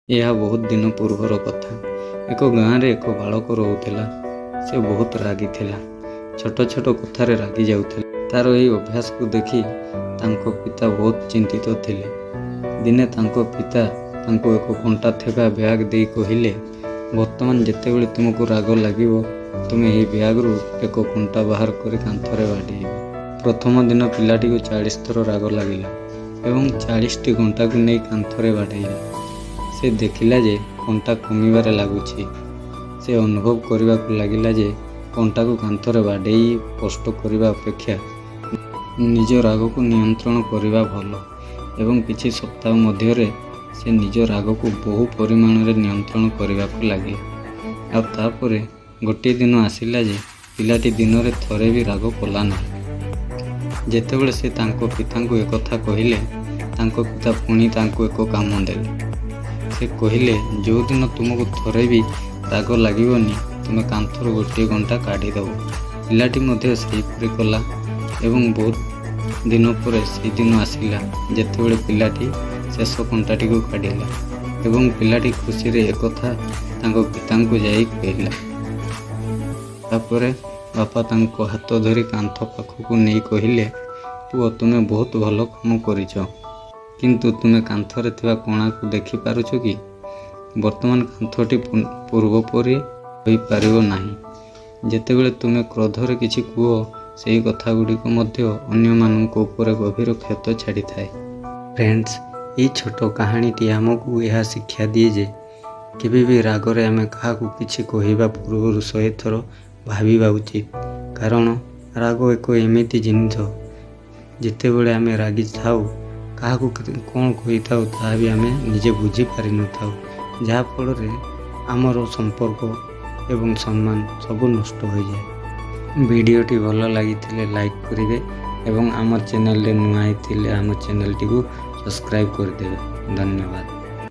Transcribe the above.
ଏହା ବହୁତ ଦିନ ପୂର୍ବର କଥା। ଏକ ଗାଁରେ ଏକ ବାଳକ ରହୁଥିଲା। ସେ ବହୁତ ରାଗି ଥିଲା। ଛୋଟ ଛୋଟ କଥାରେ ରାଗି ଯାଉଥିଲା। ତାର ଏହି ଅଭ୍ୟାସକୁ ଦେଖି ତାଙ୍କ ପିତା ବହୁତ ଚିନ୍ତିତ ଥିଲେ। ଦିନେ ତାଙ୍କ ପିତା ତାଙ୍କୁ ଏକ କଣ୍ଟା ଥିବା ବ୍ୟାଗ ଦେଇ କହିଲେ, "ବର୍ତ୍ତମାନ ଯେତେବେଳେ ତୁମକୁ ରାଗ ଲାଗିବ, ତୁମେ ଏହି ବ୍ୟାଗରୁ ଏକ କଣ୍ଟା ବାହାର କରି କାନ୍ଥରେ ବାଡ଼େଇବ।" ପ୍ରଥମ ଦିନ ପିଲାଟିକୁ 40 ଥର ରାଗ ଲାଗିଲା ଏବଂ 40ଟି କଣ୍ଟାକୁ ନେଇ କାନ୍ଥରେ ବାଡ଼େଇଲା। ସେ ଦେଖିଲା ଯେ କଣ୍ଟା କମିବାରେ ଲାଗୁଛି। ସେ ଅନୁଭବ କରିବାକୁ ଲାଗିଲା ଯେ କଣ୍ଟାକୁ କାନ୍ଥରେ ବାଡ଼େଇ କଷ୍ଟ କରିବା ଅପେକ୍ଷା ନିଜ ରାଗକୁ ନିୟନ୍ତ୍ରଣ କରିବା ଭଲ ଏବଂ କିଛି ସପ୍ତାହ ମଧ୍ୟରେ ସେ ନିଜ ରାଗକୁ ବହୁ ପରିମାଣରେ ନିୟନ୍ତ୍ରଣ କରିବାକୁ ଲାଗିଲା। ଆଉ ତାପରେ ଗୋଟିଏ ଦିନ ଆସିଲା ଯେ ପିଲାଟି ଦିନରେ ଥରେ ବି ରାଗ କଲା ନାହିଁ। ଯେତେବେଳେ ସେ ତାଙ୍କ ପିତାଙ୍କୁ ଏକଥା କହିଲେ, ତାଙ୍କ ପିତା ପୁଣି ତାଙ୍କୁ ଏକ କାମ ଦେଲେ। ସେ କହିଲେ, "ଯେଉଁଦିନ ତୁମକୁ ଥରେ ବି ରାଗ ଲାଗିବନି, ତୁମେ କାନ୍ଥରୁ ଗୋଟିଏ କଣ୍ଟା କାଢ଼ିଦେବ।" ପିଲାଟି ମଧ୍ୟ ସେହିପରି କଲା ଏବଂ ବହୁତ ଦିନ ପରେ ସେହିଦିନ ଆସିଲା, ଯେତେବେଳେ ପିଲାଟି ଶେଷ କଣ୍ଟାଟିକୁ କାଢ଼ିଲା ଏବଂ ପିଲାଟି ଖୁସିରେ ଏକଥା ତାଙ୍କ ପିତାଙ୍କୁ ଯାଇ କହିଲା। ତାପରେ ବାପା ତାଙ୍କ ହାତ ଧରି କାନ୍ଥ ପାଖକୁ ନେଇ କହିଲେ, "ପୁଅ, ତୁମେ ବହୁତ ଭଲ କାମ କରିଛ। କିନ୍ତୁ ତୁମେ କାନ୍ଥରେ ଥିବା କଣାକୁ ଦେଖିପାରୁଛ କି? ବର୍ତ୍ତମାନ କାନ୍ଥଟି ପୂର୍ବ ପରି ହୋଇପାରିବ ନାହିଁ। ଯେତେବେଳେ ତୁମେ କ୍ରୋଧରେ କିଛି କୁହ, ସେହି କଥାଗୁଡ଼ିକ ମଧ୍ୟ ଅନ୍ୟମାନଙ୍କ ଉପରେ ଗଭୀର କ୍ଷତ ଛାଡ଼ିଥାଏ।" ଫ୍ରେଣ୍ଡସ୍, ଏହି ଛୋଟ କାହାଣୀଟି ଆମକୁ ଏହା ଶିକ୍ଷା ଦିଏ ଯେ କେବେ ବି ରାଗରେ ଆମେ କାହାକୁ କିଛି କହିବା ପୂର୍ବରୁ 100 ଥର ଭାବିବା ଉଚିତ। କାରଣ ରାଗ ଏକ ଏମିତି ଜିନିଷ, ଯେତେବେଳେ ଆମେ ରାଗିଥାଉ, କାହାକୁ କ'ଣ କହିଥାଉ, ତାହା ବି ଆମେ ନିଜେ ବୁଝିପାରିନଥାଉ, ଯାହାଫଳରେ ଆମର ସମ୍ପର୍କ ଏବଂ ସମ୍ମାନ ସବୁ ନଷ୍ଟ ହୋଇଯାଏ। ଭିଡ଼ିଓଟି ଭଲ ଲାଗିଥିଲେ ଲାଇକ୍ କରିବେ ଏବଂ ଆମ ଚ୍ୟାନେଲରେ ନୂଆ ହେଇଥିଲେ ଆମ ଚ୍ୟାନେଲଟିକୁ ସବସ୍କ୍ରାଇବ୍ କରିଦେବେ। ଧନ୍ୟବାଦ।